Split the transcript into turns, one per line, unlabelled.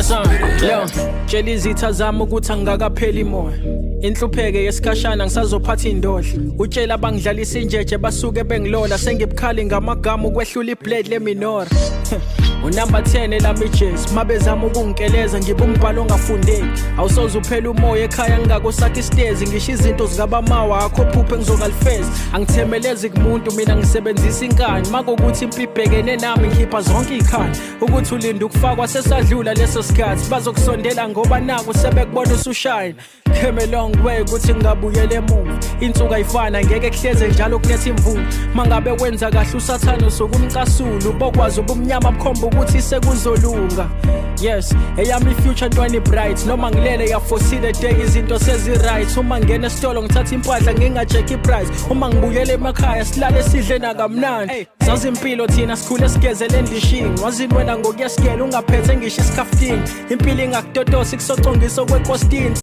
Son, yo, tshela izitha zami ukuthi angikakapheli moya. Inhlupheke yesikhashana, ngisazophatha indodla. Utshela abangidlalisa injeje basuke bengilola, sengibukhali ngamagama ukwehlula iblade leminora. Unumber 10 elami ijezi, mabezama ukungikeleza ngibe umbhalo ongafundeki. Awusoze uphela umoya ekhaya ngingakusakha isitezi, ngisho izinto zikabamawa akho phuphe ngizokalifeza. Angithemelezi kumuntu mina, ngisebenzisa inkani. Makukuthi impi ibhekene nami, ngikhipha zonke ikhanda. Ukuthi ulinda ukufakwa, sesadlula leso sikhathi. Bazokusondela ngoba naku sebekubona usushine. Came a long way ukuthi ngingabuyela emuva. Insuku ayifana, ngeke kuhleze njalo kunetha imvula. Mangabe wenza kahle, usathane usukumcasula. Ubokwazi ubumnyama bukhomba ukuthi sekuzolunga. Yes, eyami future, ntwana, bright noma ngilele yafosile day, izinto sezi-right. Uma ngena esitolo ngithatha impahla nginga-check i-price. Uma ngibuyele emakhaya silale sidle nakamnandi. Sazi impilo thina, sikhule sigezele endishini. Wazini wena ngokuyasigela ungaphethe ngisho isikhafutini? Impilo ingakutotosa, ikusocongisa okwekostini.